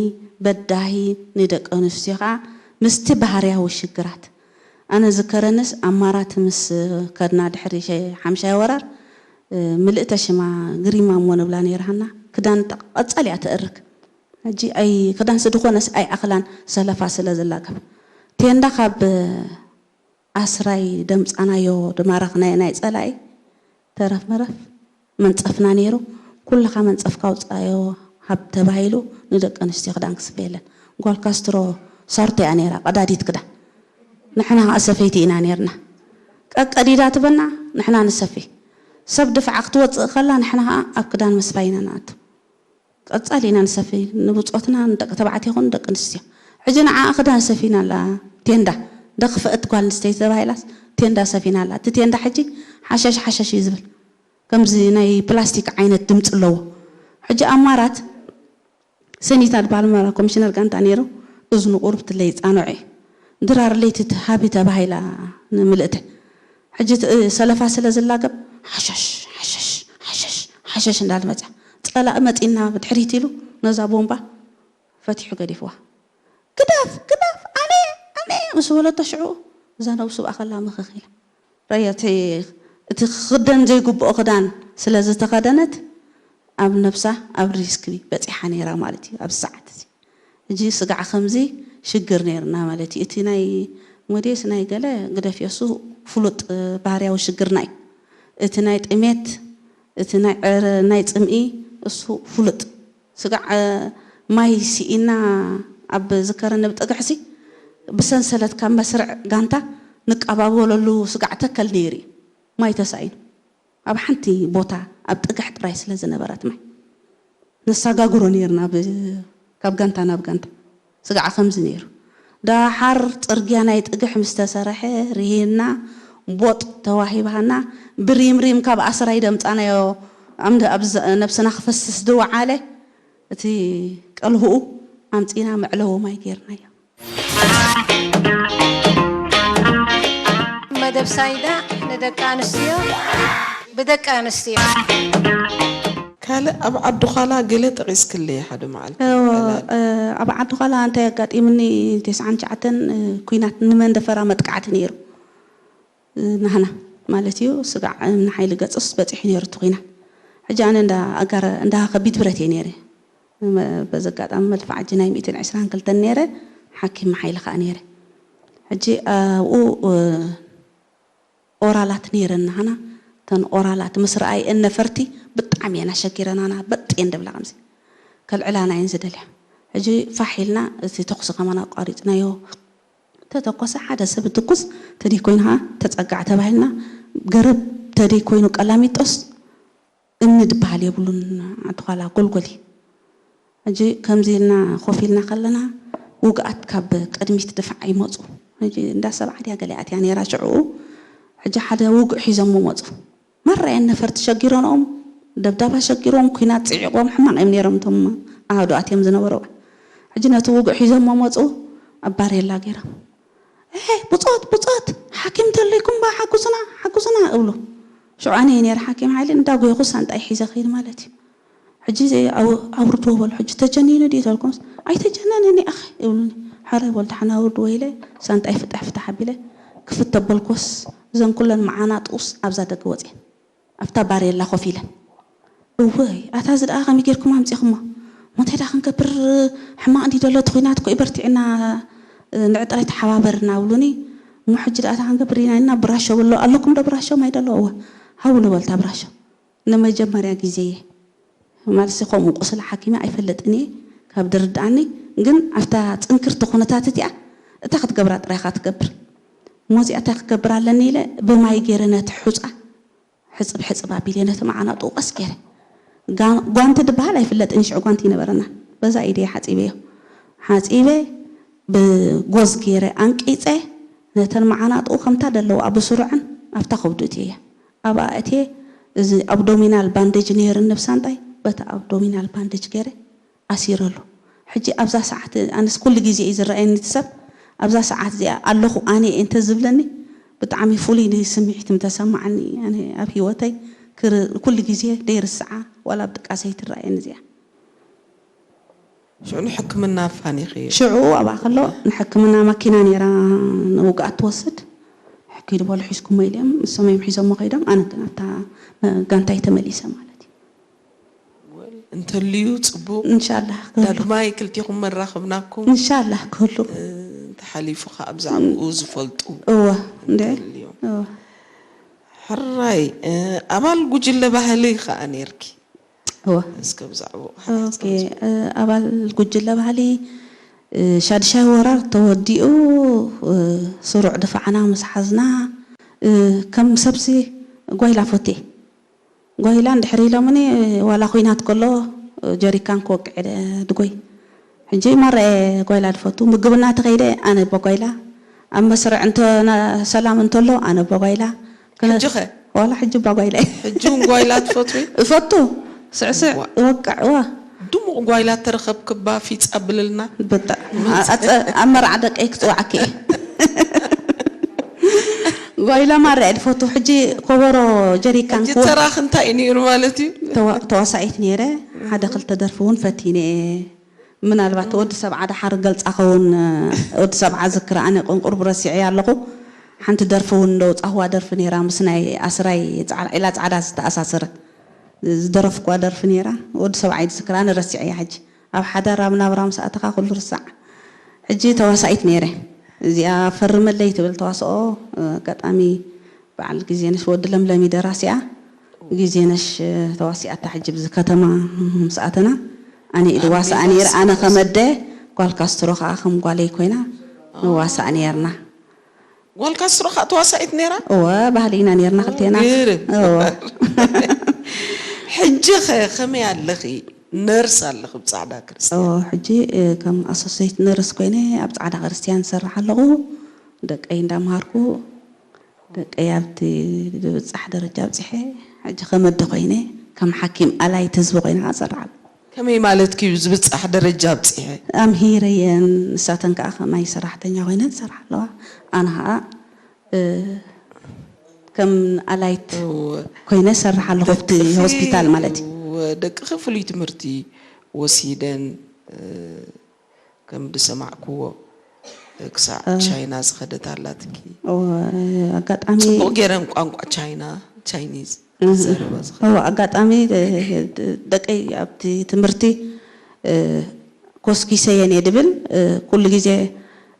በዳሂ፣ ንደቂ ኣንስትዮ ከዓ ምስቲ ባህርያዊ ሽግራት ኣነ ዝከረንስ ኣማራት ምስ ከድና ድሕሪ ሸ- ሓምሻይ ወራር ምልእተ ሽማ ግሪማ እሞ ንብላ ነይርሃና ክዳን ቀፃል እያ ተእርግ። ሕጂ ኣይ ክዳን ስድኾነስ ኣይ ኣኽላን ሰለፋ ስለ ዝላገብ ቴንዳ ካብ ኣስራይ ደምፃናዮ ድማረኽናዮ ናይ ፀላኢ ተረፍ መረፍ መንፀፍና ነይሩ። ኩልኻ መንፀፍካ ውፃዮ ሃብ ተባሂሉ ንደቂ ኣንስትዮ ክዳን ክስፈ የለን። ጓል ካስትሮ ሳርቶ እያ ነይራ ቀዳዲት ክዳን። ንሕና ከዓ ሰፈይቲ ኢና ነይርና። ቀቀዲዳ ትበና ንሕና ንሰፊ። ሰብ ድፋዓ ክትወፅእ ከላ ንሕና ከዓ ኣብ ክዳን ምስፋይ ኢና ንኣቱ። ቀፃሊ ኢና ንሰፊ ንብፆትና ንደቂ ተባዕትዮ ይኹን ደቂ ኣንስትዮ። ሕጂ ንዓ ክዳን ሰፊና ኣላ ቴንዳ ደኽፍአት ጓል ኣንስተይቲ ተባሂላስ ቴንዳ ሰፊና ኣላ። እቲ ቴንዳ ሕጂ ሓሸሽ ሓሸሽ እዩ ዝብል። ከምዚ ናይ ፕላስቲክ ዓይነት ድምፂ ኣለዎ። ሕጂ ኣማራት ሰኒታ ዝበሃል መራ ኮሚሽነር ጋንታ ነይሩ። እዝኑ ቁሩብ ትለይ ፃኖዐ ድራር ለይቲ ትሃቢ ተባሂላ ንምልእተ ሕጂ እቲ ሰለፋ ስለ ዝላገብ ሓሸሽ ሓሸሽ ሓሸሽ ሓሸሽ እንዳለ መፅያ ፀላእ መፂና ብድሕሪት ኢሉ ነዛ ቦምባ ፈቲሑ ገዲፍዋ። ግደፍ ግደፍ ኣነ ኣነ ምስ በለቶ ሽዑ እዛ ነብሱ ብኣኸላ ምኽኽ ኢላ ረያ እቲ እቲ ክኽደን ዘይግብኦ ክዳን ስለ ዝተኸደነት ኣብ ነብሳ ኣብ ሪስክ በፂሓ ነይራ ማለት እዩ ኣብዚ ሰዓት እዚ። ሕጂ ስጋዕ ከምዚ ሽግር ነይርና ማለት እዩ። እቲ ናይ ሞዴስ ናይ ገለ ግደፍዮ እሱ ፍሉጥ ባህርያዊ ሽግርና እዩ። እቲ ናይ ጥሜት እቲ ናይ ዕረ ናይ ፅምኢ እሱ ፍሉጥ ስጋዕ ማይ ስኢና ኣብ ዝከረኒ ብጥግሕሲ ብሰንሰለት ካብ መስርዕ ጋንታ ንቀባበለሉ ስጋዕ ተከል ነይሩ እዩ። ማይ ተሳኢኑ ኣብ ሓንቲ ቦታ ኣብ ጥግሕ ጥራይ ስለ ዝነበረት ማይ ነሳጋግሮ ነይርና ካብ ጋንታ ናብ ጋንታ። ስጋዕ ከምዚ ነይሩ። ዳሓር ፅርግያ ናይ ጥግሕ ምስ ተሰረሐ ርሂና ቦጥ ተዋሂባና ብሪምሪም ካብ ኣስራይ ደምፃናዮ ኣብ ነብስና ክፈስስ ዝወዓለ እቲ ቀልህኡ ኣምፂና መዕለዊ ማይ ገይርናዮ። መደብ ሳይዳ ንደቂ ኣንስትዮ ብደቂ ኣንስትዮ። ካልእ ኣብ ዓዲ ዃላ ገለ ጠቒስክለይ ሓደ መዓልቲ። እወ፣ ኣብ ዓዲ ዃላ እንታይ ኣጋጢምኒ፣ ተስዓን ትሽዓተን ኲናት ንመንደፈራ መጥቃዕቲ ነይሩ። ናህና ማለት እዩ። ስጋዕ እምኒ ሓይሊ ገፅስ በፂሑ ነይሩ እቲ ኲናት። ሕጂ ኣነ እንዳ ኣጋረ እንዳ ከቢድ ብረት እየ ነይረ። በዚ ኣጋጣሚ መድፍዓ እጂ ናይ ሚእትን ዕስራን ክልተን ነይረ፣ ሓኪም ሓይሊ ከዓ ነይረ። ሕጂ ኣብኡ ኦራላት ነይረን ናህና። እተን ኦራላት ምስ ረኣየን ነፈርቲ ብጣዕሚ እየን ኣሸጊረናና። በጥ እየን ድብላ ከምዚ ከልዕላና እየን ዝደልያ። ሕጂ ፋሕ ኢልና እቲ ተኹሲ ከማን ኣቋሪፅናዮ። ተተኮሰ ሓደ ሰብ እንትኩስ ተደይ ኮይኑ ከዓ ተፀጋዕ ተባሂልና ገረብ ተደይ ኮይኑ ቀላሚጦስ እምኒ ዝበሃል የብሉን ዓዲ ኳላ ጎልጎል እዩ። ሕጂ ከምዚ ኢልና ኮፍ ኢልና ከለና ውግኣት ካብ ቅድሚት ድፋዕ ይመፁ። ሕጂ እንዳ ሰብዓ ድያ ገሊኣ እትያ ነይራ ሽዕኡ። ሕጂ ሓደ ውግእ ሒዞሞ መፁ። ማራ እየን ነፈርቲ ሸጊረንኦም፣ ደብዳብ ኣሸጊርዎም፣ ኲናት ፅዒቕዎም ሕማቕ እዮም ነይሮም እቶም ኣሃዱኣት እዮም ዝነበሩ። ሕጂ ነቲ ውግእ ሒዞሞ መፁ፣ ኣብ ባሬላ ገይሮም እሄ ብፆት ብፆት ሓኪም ተለይኩም ባ ሓጉሱና ሓጉሱና እብሉ። ሽዑ ኣነ እየ ነይረ ሓኪም ሓይሊ እንዳጎየኹ ሳንጣይ ሒዘ ኸይድ ማለት እዩ። ሕጂ ኣውርድዎ በሉ ሕጂ ተጀኒኑ ድዩ ተልኩምስ ኣይተጀነነን እየ ኣኸ ይብሉኒ። ሓራይ በሉ ደሓን ኣውርድዎ ኢለ ሳንጣይ ፍታሕ ፍታሕ ኣቢለ ክፍት ተበልኩስ እዘን ኩለን መዓናጥኡስ ኣብዛ ደገ ወፅየን ኣብታ ባሬላ ኮፍ ኢለን እወይ ኣታ እዚ ደኣ ከመይ ጌርኩም ኣምፂኹሞ እንታይ ደኣ ክንገብር፣ ሕማቕ እንዲ ዘሎ እቲ ኹናት እኮ እዩ፣ በርቲዕና፣ ንዒ ጥራይ ተሓባበር እናብሉኒ። እሞ ሕጂ ደኣ እንታይ ክንገብር ኢና ኢልና ብራሾ በሎ። ኣለኩም ዶ ብራሾ ማይ ደሎ? እወ። ሃብሉ በልታ ብራሾ። ንመጀመርያ ግዜ እየ። ማለትሲ ከምኡ ቁስሊ ሓኪመ ኣይፈልጥን እየ። ካብ ዝርድኣኒ ግን ኣብታ ጽንክርቲ ኩነታት እቲኣ እታ ክትገብራ ጥራይ ኢኻ ትገብር። እሞ እዚኣ እንታይ ክገብር ኣለኒ ኢለ ብማይ ገይረ ነቲ ሑጻ ሕጽብ ሕጽብ ኣቢለ ነቲ መዓናጡ ቀስ ገይረ። ጋ-፣ ጓንቲ ዝበሃል ኣይፍለጥን፣ ሽዑ ጓንቲ ይነበረና። በዛ ኢደ ሓጺበዮ። ሓጺበ ብጎዝ ገይረ ኣንቂጸ ነተን መዓናጡ ከምታ ደለዋ ብስሩዕን ኣብታ ከብዱ እትየ። ኣብኣ እትየ እዚ ኣብዶሚናል ባንዴጅ ነይርኒ ብሳንጣይ፣ በቲ ኣብዶሚናል ባንዴጅ ገይረ ኣሲረሉ። ሕጂ ኣብዛ ሰዓት፣ ኣነስ ኩሉ ግዜ እዩ ዝረኣየኒ እቲ ሰብ፣ ኣብዛ ሰዓት እዚኣ ኣለኹ ኣነ እየ እንተዝብለኒ፣ ብጣዕሚ ፍሉይ ስምዒት ምተሰማዓኒ። ኣነ ኣብ ህይወተይ ክር-፣ ኩሉ ግዜ ደይርስዓ፣ ዋላ ኣብ ድቃሰይ ትረኣየኒ እዚኣ። ሽዑ ንሕክምና ኣፋኒኽዮ? ሽዑ ኣብኣ ከሎ ንሕክምና ማኪና ነይራ ንውግኣት ትወስድ። ሕኪ ዝበሉ ሒዝኩሞ ኢሎም፣ ንሶም እዮም ሒዞሞ ከይዶም፣ ኣነ ግን ኣብታ ጋንታይ ተመሊሰ ማለት እዩ። እንተልዩ ጽቡቕ። እንሻላህ ክህሉ። ዳግማይ ክልቲኹም መራኸብናኩም እንሻላህ ክህሉ። እንተሓሊፉ ከዓ ብዛዕባኡ ዝፈልጡ እወ እንደ እንተልዮም። ሕራይ፣ ኣባል ጉጅለ ባህሊ ከዓ ነይርኪ። እወ እስከ ብዛዕባኡ ኦኬ። ኣባል ጉጅለ ባህሊ፣ ሻድሻይ ወራር ተወዲኡ፣ ስሩዕ ድፋዕና ምስ ሓዝና፣ ከም ሰብሲ ጓይላ ፈትየ። ጓይላ እንድሕር ኢሎምኒ፣ ዋላ ኹናት ከሎ ጀሪካን ክወቅዕ እየ ድጎይ። ሕጂ ማራ እየ ጓይላ ድፈቱ። ምግብና ተኸይደ ኣነ በጓይላ፣ ኣብ መስርዕ እንተ ሰላም እንተሎ ኣነ በጓይላ። ክነ- ሕጂ ኸ? ዋላ ሕጂ በጓይላ እየ። ሕጂ እውን ጓይላ ትፈትዊ? እፈቱ። ስዕስዕ እወቅዕ እዋ። ድሙቕ ጓይላ ተረኸብክባ ፊፃ ብልልና። ብጣ- ኣፀ- ኣብ መርዓ ደቀይ ክፅዋዓኪ እየ። ጓይላ ማራ እየ ድፈቱ። ሕጂ ኮበሮ ጀሪካን ሕጂ ክወ- ተራኽ እንታይ እዩ ነይሩ ማለት እዩ? ተዋ- ተዋሳኢት ነይረ። ሓደ ክልተ ደርፊ እውን ፈቲነ እየ። ምናልባት ወዲ ሰብዓ ደሓር ገልፃ ኸውን። ወዲ ሰብዓ ዝክር ኣነ ቁንቁር ብረሲዐ ኣለኹ። ሓንቲ ደርፊ እውን እንደውፃህዋ ደርፊ ነይራ ምስ ናይ ኣስራይ ፃዕ- ዒላ ፃዕዳ ዝተኣሳሰረ ዝደረፍኳ ደርፊ ነይራ። ወዲ ሰብዓ እዩ ዝክር ኣነ ረሲዐያ። ሕጂ ኣብ ሓዳር ኣብ ናብራ ምስ ኣተኻ ኩሉ ርሳዕ። ሕጂ ተዋሳኢት ነይረ። እዚኣ ፈርመለይ ትብል ተዋስኦ ኣጋጣሚ በዓል ግዜነሽ ወዲ ለምለሚ ደራሲኣ። ግዜነሽ ተዋሲኣታ ሕጂ ብዚ ከተማ ምስ ኣተና ኣነ ኢሉ ዋስኣ ነይረ። ኣነ ከመደ ጓል ካስትሮ ከዓ ከም ጓለይ ኮይና ንዋሳእ ነይርና። ጓል ካስትሮ ከዓ ተዋሳኢት ነይራ? እወ ባህሊ ኢና ነይርና ክልቴና። ግርም። እወ ሕጂ ኸ ከመይ ኣለኺ? ነርስ ኣለኺ ብፃዕዳ ክርስትያን። እወ ሕጂ ከም ኣሶሴት ነርስ ኮይነ ኣብ ፃዕዳ ክርስትያን ዝሰርሕ ኣለኹ። ደቀይ እንዳምሃርኩ ደቀይ ኣብቲ ዝብፃሕ ደረጃ ኣብፂሐ። ሕጂ ከመደ ኮይነ ከም ሓኪም ኣላይት ህዝቢ ኮይነ ከዓ እሰርሕ ኣለኹ። ከመይ ማለት ክዩ ዝብፃሕ ደረጃ ኣብፂሐ? ኣምሂረየን ንሳተን ከዓ ከማይ ሰራሕተኛ ኮይነን ዝሰርሓ ኣለዋ። ኣነ ከዓ እ፣ ከም ኣላይት ኮይነ እሰርሕ ኣለኹ ኣብቲ ሆስፒታል ማለት እዩ። ደቅኺ ፍሉይ ትምህርቲ ወሲደን እ፣ ከም ዝሰማዕክዎ ክሳዕ ቻይና ዝኸደት ኣላትኪ። እወ፣ ኣጋጣሚ ፅቡቕ ገይረን ቋንቋ ቻይና ቻይኒዝ ክዛረባ ዝኸ እወ፣ ኣጋጣሚ እ፣ ደቀይ ኣብቲ ትምህርቲ እ፣ ኮስኪሰየን እየ ድብል እ፣ ኩሉ ግዜ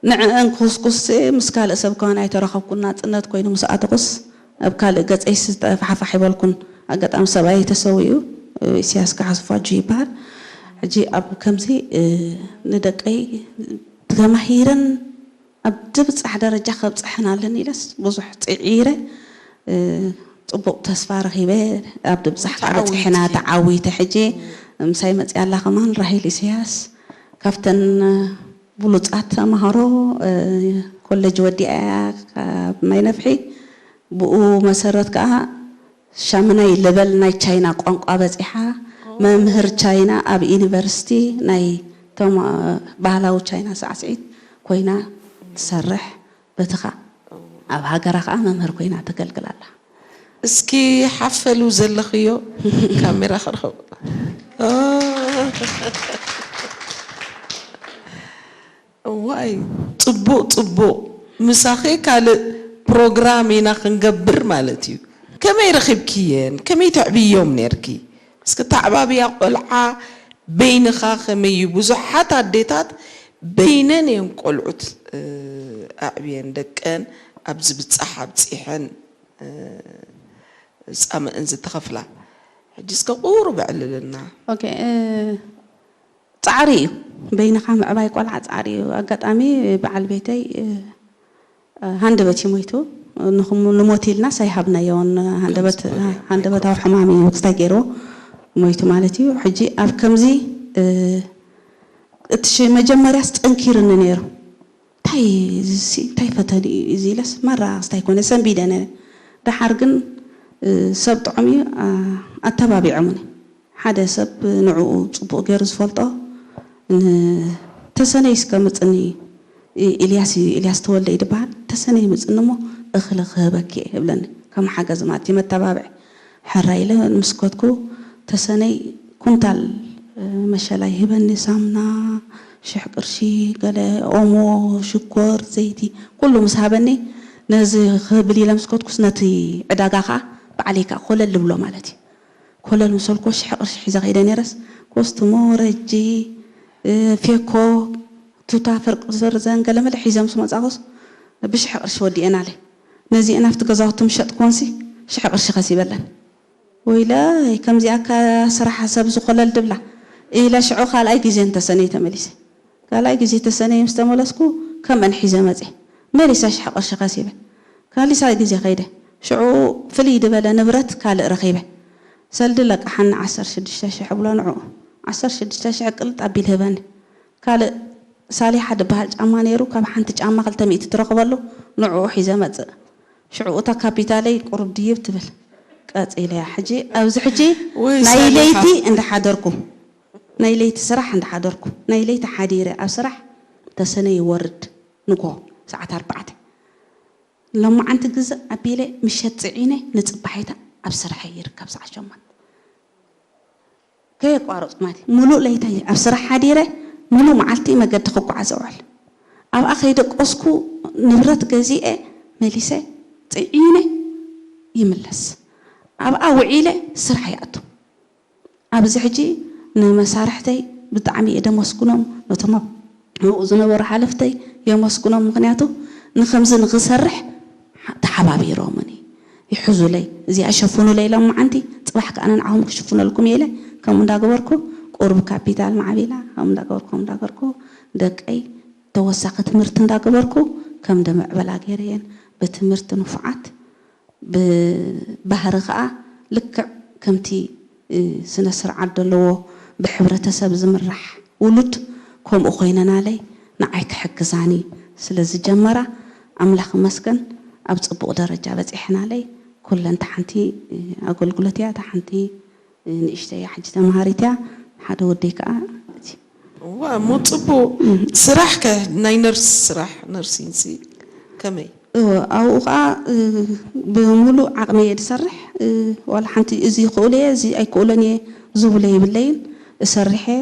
ንዕአን ክኹስኩስ ምስ ካልእ ሰብ ከውን ኣይተረኸብኩን። ናፅነት ኮይኑ ምስ ኣተኹስ ኣብ ካልእ ገፀይስ ዝተፋሓፋሕ ይበልኩን። ኣጋጣሚ ሰብኣይ ተሰዊኡ፣ ኢሳያስ ካሕሱ ፋጁ ይበሃል። ሕጂ ኣብ ከምዚ እ፣ ንደቀይ ተማሂረን ኣብ ዝብፃሕ ደረጃ ከብፅሐን ኣለኒ ኢለስ ብዙሕ ፅዒረ እ፣ ፅቡቕ ተስፋ ረኺበ። ኣብ ዝብፃሕ ከዓ በፂሐና። ተዓዊተ ሕጂ ምሳይ መፅያ ኣላ ከማን ራሄል ኢሳያስ ካብተን ብሉፃት ተምሃሮ እ፣ ኮሌጅ ወዲኣ እያ ካብ ማይ ነፍሒ። ብኡ መሰረት ከዓ ሻምናይ ለበል ናይ ቻይና ቋንቋ በፂሓ። መምህር ቻይና ኣብ ዩኒቨርሲቲ ናይ ተማ- ባህላዊ ቻይና ሳዕስዒት ኮይና ትሰርሕ። በቲ ከዓ ኣብ ሃገራ ከዓ መምህር ኮይና ተገልግል ኣላ። እስኪ ሓፈሉ ዘለኽዮ ካሜራ ክረኸብ። እዋይ፣ ጽቡቕ ጽቡቕ። ምሳኺ ካልእ ፕሮግራም ኢና ክንገብር ማለት እዩ። ከመይ ረኺብክየን? ከመይ ተዕብዮም ነርኪ? እስኪ ተዓባብያ ቆልዓ በይንኻ ከመይ እዩ? ብዙሓት ኣዴታት በይነን እየን ቆልዑት፣ እ፣ ኣዕብየን ደቀን ኣብ ዝብጻሕ ኣብጺሐን፣ እ፣ ጻምእን ዝተኸፍላ። ሕጂ እስከ ቁሩብ ኣዕልልና። ኦኬ፣ እ፣ ጻዕሪ እዩ። በይንኻ ምዕባይ ቆልዓ ጻዕሪ እዩ። ኣጋጣሚ በዓል ቤተይ፣ እ፣ ሃንደበት እዩ ሞይቱ። ንኹም-፣ ንሞት ኢልናስ ኣይሃብናዮን። ሃንደበት፣ ሃንደበታዊ ሕማም እዩ ክስታይ ገይርዎ ሞይቱ ማለት እዩ። ሕጂ ኣብ ከምዚ፣ እ፣ እቲ ሽ-፣ መጀመርያስ ጠንኪርኒ ነይሩ። እንታይ እዚ፣ እንታይ ፈተኒ እዩ እዚ ኢለስ ማራ ክስታይ ኮነ ሰንቢደ ነይረ። ደሓር ግን፣ እ፣ ሰብ ጥዑም እዩ፣ ኣ-፣ ኣተባቢዖምኒ። ሓደ ሰብ ንዕኡ ጽቡቕ ገይሩ ዝፈልጦ፣ ን-፣ "ተሰነይ እስከ ምጽኒ፣ ኢ-፣ ኢልያስ እዩ፣ ኢልያስ ተወልደ እዩ ዝበሃል፣ ተሰነይ ምጽኒ እሞ እኽሊ ክህበኪ እየ" ይብለኒ። ከም ሓገዝ ማለት እዩ፣ መተባብዒ። ሕራይ ኢለ ምስ ከድኩ፣ ተሰነይ ኩንታል፣ እ፣ መሸላ ይህበኒ፣ ሳሙና፣ ሽሕ ቅርሺ፣ ገለ ኦሞ፣ ሽኮር፣ ዘይቲ፣ ኩሉ ምስ ሃበኒ፣ ነዚ ክብል ኢለ ምስ ከድኩስ፣ ነቲ ዕዳጋ ከኣ ባዕለይ ከኣ ኮለል ልብሎ ማለት እዩ። ኮለል ምስ በልኩ ሽሕ ቅርሺ ሒዘ ከይደ ነይረስ፣ ኮስትሞ፣ ረጂ፣ እ፣ ፌኮ፣ ቱታ፣ ፍርቂ ዝርዘን ገለመለ ሒዘ ምስ መጻኹስ፣ ብሽሕ ቅርሺ ወዲኤናለይ። ነዚኤን ኣብቲ ገዛውቲ ምሸጥኩወንሲ፣ ሽሕ ቅርሺ ከሲበለን። ወይለይ፣ ከምዚኣ ከ ስራሕ ሰብ ዝኮለል ድብላ ኢለ ሽዑ ካልኣይ ግዜ እንተሰነይ ተመሊሰ። ካልኣይ ግዜ ተሰነይ ምስ ተመለስኩ፣ ከምአን ሒዘ መጽየ። መሊሰ ሽሕ ቅርሺ ከሲበ። ካልሳይ ግዜ ከይደ። ሽዑ ፍልይ ድበለ ንብረት ካልእ ረኺበ። ሰልዲ ለቃሓኒ ዓሰርተ ሽዱሽተ ሽሕ እብሎ ንዕኡ። ዓሰርተ ሽዱሽተ ሽሕ ቅልጥ ኣቢሉ ህበኒ። ካልእ ሳሊሓ ድበሃል ጫማ ነይሩ፣ ካብ ሓንቲ ጫማ ክልተ ሚእቲ ትረኽበሉ፣ ንዕኡ ሒዘ መጽእ። ሽዑ እታ ካፒታለይ ቁሩብ ድይብ ትብል። ቀጺለያ። ሕጂ፣ ኣብዚ ሕጂ ወይ ናይ ሳሊሓ። ለይቲ እንዳሓደርኩ፣ ናይ ለይቲ ስራሕ እንዳሓደርኩ፣ ናይ ለይቲ ሓዲረ ኣብ ስራሕ ተሰነ ይወርድ ንግሆ ሰዓት ኣርባዕተ። ሎማዓንቲ ግዝእ ኣቢለ ምሸት ጽዒነ ንጽባሒታ ኣብ ስርሐይ ይርከብ ሰዓት ሸሞንተ። ከየቋረጽኩ ማለት እዩ። ሙሉእ ለይተይ ኣብ ስራሕ ሓዲረ ሙሉእ መዓልቲ መገዲ ክጓዓዝ እውዕል። ኣብኣ ከይደቀስኩ ንብረት ገዚኤ መሊሰ ጽዒነ ይምለስ። ኣብኣ ውዒለ ስራሕ ይኣቱ። ኣብዚ ሕጂ ንመሳርሕተይ ብጣዕሚ እየ ደመስግኖም፣ ነቶም ኣብኡ ዝነበሩ ሓለፍተይ የመስግኖም። ምኽንያቱ ንከምዚ ንኽሰርሕ ተሓባቢሮምኒ፣ ይሕዙለይ፣ እዚኣ ሸፍኑለይ ኢሎም መዓንቲ፣ ጽባሕ ከኣ ንዓኹም ክሽፍነልኩም እየ ኢለ ከምኡ እንዳገበርኩ ቁሩብ ካፒታል ማዕቢላ፣ ከምኡ እንዳገበርኩ፣ ከምኡ እንዳገበርኩ ደቀይ ተወሳኺ ትምህርቲ እንዳገበርኩ ከም ደምዕበላ ገይረየን ብትምህርቲ ንፉዓት ብባህሪ ከኣ ልክዕ ከምቲ፣ እ፣ ስነ ስርዓት ዘለዎ ብሕብረተሰብ ዝምራሕ ውሉድ ከምኡ ኮይነናለይ ንዓይ ክሕግዛኒ ስለ ዝጀመራ ኣምላኽ ይመስገን ኣብ ጽቡቕ ደረጃ በጺሐናለይ። ኩለን እታ ሓንቲ፣ እ፣ ኣገልግሎት እያ፣ እታ ሓንቲ ንእሽተይ እያ ሕጂ ተምሃሪት እያ። ሓደ ወደይ ከኣ እቲ እዋ እሞ ጽቡቕ ስራሕ ከ ናይ ነርስ ስራሕ ነርሲንሲ ከመይ? እወ ኣብኡ ከኣ እ፣ ብምሉእ ዓቕሚ እየ ዝሰርሕ። እ፣ ዋላ ሓንቲ እዚ ይኽእሎ እየ እዚ ኣይክእሎን እየ ዝብሎ የብለይን። እሰርሕ እየ፣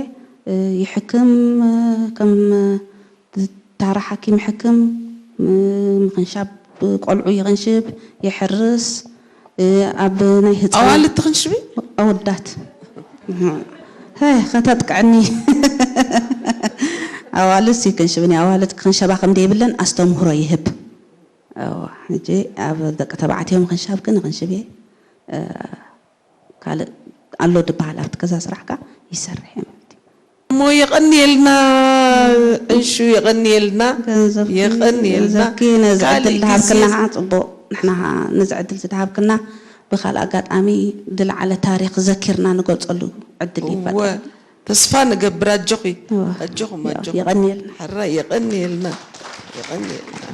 እ፣ ይሕክም፣ እ፣ ከም ታራ ሓኪም ይሕክም፣ ም-፣ ምኽንሻብ ቆልዑ ይቕንሽብ፣ የሕርስ፣ እ፣ ኣብ ናይ ህፃን ኣዋልድ ትኽንሽቢ? ኣወዳት። ሀ፣ ከተጥቅዕኒ። ኣዋልድስ ይክንሽብኒ፣ ኣዋልድ ክኽንሸባ ከም ዘይብለን ኣስተምህሮ ይህብ። እዋ፣ ሕጂ ኣብ ደቂ ተባዕትዮ ምኽንሻብ ግን ይኽንሽብ እየ። እ፣ ካልእ ኣሎ ድበሃል ኣብቲ ገዛ ስራሕ ከኣ ይሰርሕ እየ ማለት እዩ። እሞ የቐንየልና እንሹ የቐንየልና ገንዘብኪ የቐንየልና ገንዘብኪ ነዚ ካልእ ዕድል ዝሃብክና ግዜ ከዓ ፅቡቕ ንሕና ከዓ ነዚ ዕድል ዝድሃብክና ብካልእ ኣጋጣሚ ዝለዓለ ታሪክ ዘኪርና ንገልፀሉ ዕድል እወ ይፈጥር ተስፋ ንገብር ኣጆኺ እወ። ኣጆኹም ኣጆኹም የቐንየልና ሕራይ የቐንየልና የቐንየልና